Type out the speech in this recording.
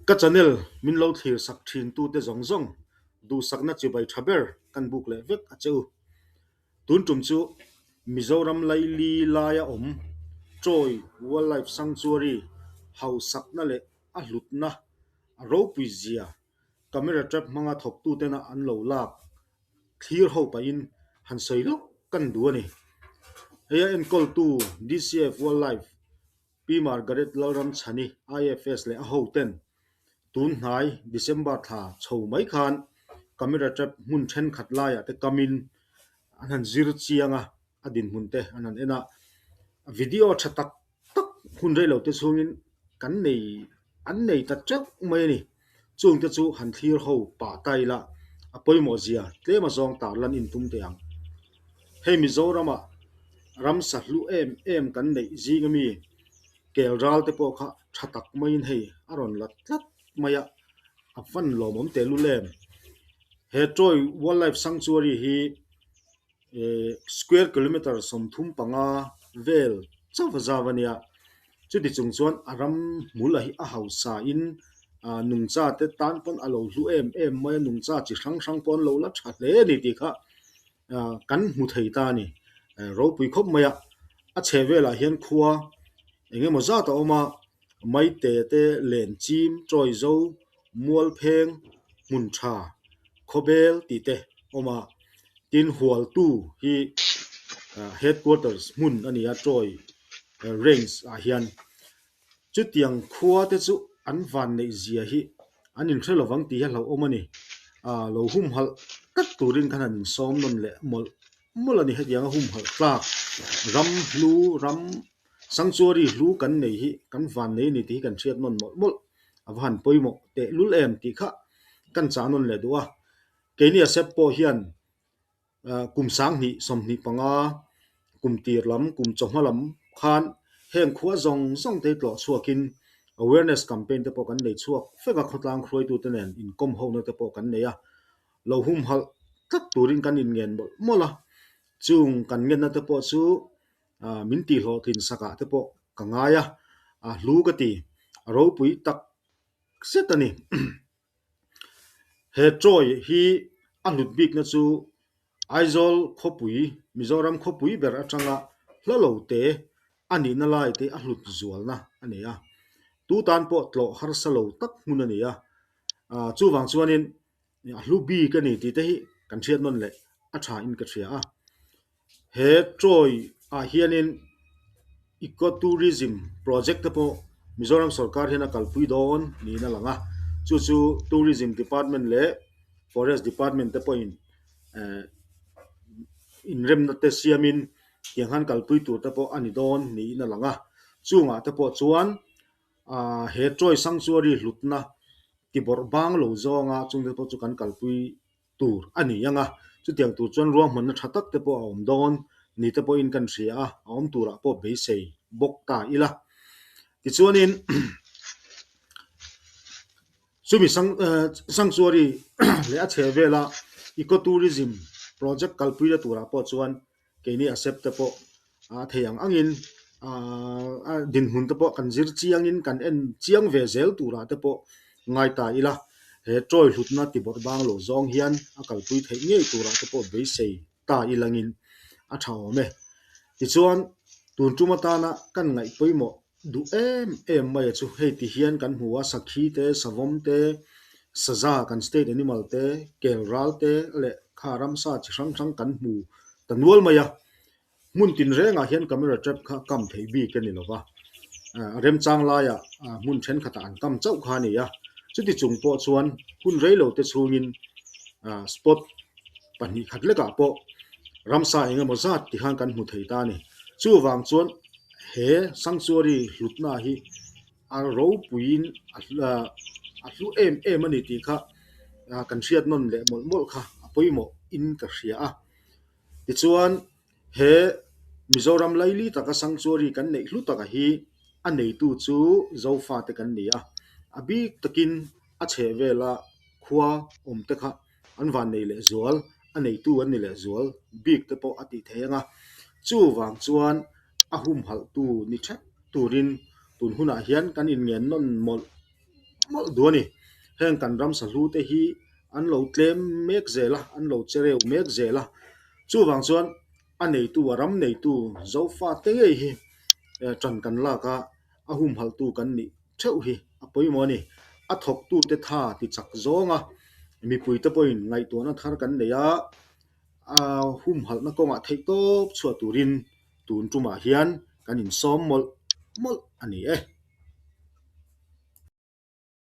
Ka channel min lo thlir sak thin tute zawng zawng duhsakna chibai tha ber kan buk leh vek a che u. Tun tum chu Mizoram laili laia awm Troy Wildlife Sanctuary hausakna leh a hlutna a ropui zia camera trap hmanga thawktutena an lo lak thlir ho pahin han sawi lawk kan duh a ni. Hei a enkawltu DCF Wildlife Pi Margaret Lalramchhani IFS leh a hoten tun hnai December thla chho mai khan camera trap hmun thenkhat laiah te kamin an han zir chiang a, a dinhmun te an han en a. Video tha tak tak hun rei lo te chhungin kan nei an nei ta teuh mai a ni. Chungte chu han thlir ho pah ta ila a pawimawh zia tlem a zawng tar lan intum teh ang. Hei Mizoramah ramsa hlu em em kan neih zing ami kel ral te pawh kha tha tak maiin hei a rawn la tlat mai a, a van lawmawm tehlul em. He Troy Wildlife Sanctuary hi Square kilometre 35 vel chauh a zau a nia. Chuti chung chuan a ram hmul a hi a hausa in nungcha te tan pawn a lo hlu em em mai a, nungcha chi hrang hrang pawh an lo la tha hle a ni tih kha kan hmu thei ta a ni. Ropui khawp mai a, a chheh velah hian khua eng emaw zat a awm a, Maite te Lenchim, Chawizo, Mualpheng, Hmun Tha, Khawbel tih te awm a, tin Hualtu hi headquarters hmun a ni a Chawi range ah hian. Chutiang khua te chu an van neih zia hi an inhre lovang tih hi a hlauhawm a ni. Lo humhalh tlat turin khan han insawm nawn leh mawlh mawlh a ni hetianga humhalh tlak ram hlu ram Sanctuary hlu kan nei hi kan van nei a ni tih hi kan hriat nawn mawlh mawlh a va han pawimawh teh lul em tih kha kan chah nawn leh duh a. Keini a sep pawh hian kum 2025 kum tir lam kum chawhma lam khan heng khua zawng zawng te hi tlawh chhuakin awareness campaign te pawh kan nei chhuak vek a, khawtlang hruaitute nen inkawm hona te pawh kan nei a, lo humhalh tlat turin kan inngen mawlh mawlh a, chung kan ngenna te pawh chu Min tihhlawhtlin sakah te pawh ka ngai a, a hlu ka ti, a ropui tak zet a ni. He Troy hi a hlut bikna chu Aizawl khawpui, Mizoram khawpui ber atanga hla lo te a nihna lai te a hlut zualna a ni a. Tu tan pawh tlawh harsa lo tak hmun a ni a, chuvang chuanin A hlu bik a ni tih te hi kan hriat nawn leh a tha in ka hria a. He Troy ah hianin Eco Tourism project te pawh Mizoram sorkar hian a kalpui dawn niin a lang a. Chu chu Tourism Department leh Forest Department te pawhin eh inremna te siamin tiang han kalpui tur te pawh a ni dawn niin a lang a. Chungah te pawh chuan Ahh he Troy Sanctuary hlutna ti bawrh bang lo zawnga chungte pawh chu kan kalpui tur a ni ang a, chutiang tur chuan ruahmanna tha tak te pawh a awm dawn ni te pawhin kan hria a, a awm turah pawh beisei bawk ta ila. Tichuanin chumi Sanctuary leh a chhehvela Eco Tourism project kalpuina turah pawh chuan Keini a sep te pawh a thei ang angin a dinhmun te pawh kan zir chiangin kan en chiang ve zel turah te pawh ngai ta ila, he Troy hlutna ti bawrh bang lo zawng hian a kalpui theih ngei turah te pawh beisei ta ilangin a tha awm e. Tichuan, tun tum atana kan ngaih pawimawh Duh em em mai a chu hei ti hian kan hmu a, sakhi te, savawm te, saza kan state animal te, kel ral te leh kha ramsa chi hrang hrang kan hmu ta nual mai a. Hmun tinrengah hian camera trap kha kam theih bik a ni lo va, a remchang laiah hmun thenkhatah an kam chauh kha a ni a. Chuti chung pawh chuan hun rei lo te chhungin spot 2 khat lekah pawh ramsa eng emaw zat ti khan kan hmu thei ta a ni. Chuvang chuan he sanctuary hlutna hi a ropuiin a hlu em em a ni tih kha kan hriat nawn leh mawlh mawlh kha a pawimawh in ka hria a. Tichuan he Mizoram laili taka sanctuary kan neih hlu taka hi a neitu chu Zofate kan ni a, a bik takin a chhehvela khua awm te kha an van nei leh zual, a neitu an ni leh zual bik te pawh a tih theih ang a. Chuvang chuan a humhalhtu ni theuh turin tun hunah hian kan inngen nawn mawlh. mawlh duh a ni. Heng kan ramsa hlu te hi an lo tlem mek zel a, an lo che reu mek zel a. Chuvang chuan a neitu, a ram neitu Zofate ngei hi ṭan kan lak a, a humhalhtu kan nih theuh hi a pawimawh a ni. A thawktute tha ti chak zawnga mipuite pawhin ngaihtuahna thar kan nei a, a humhalhna kawngah theihtawp chhuah turin tun tumah hian kan insawm mawlh mawlh a ni e.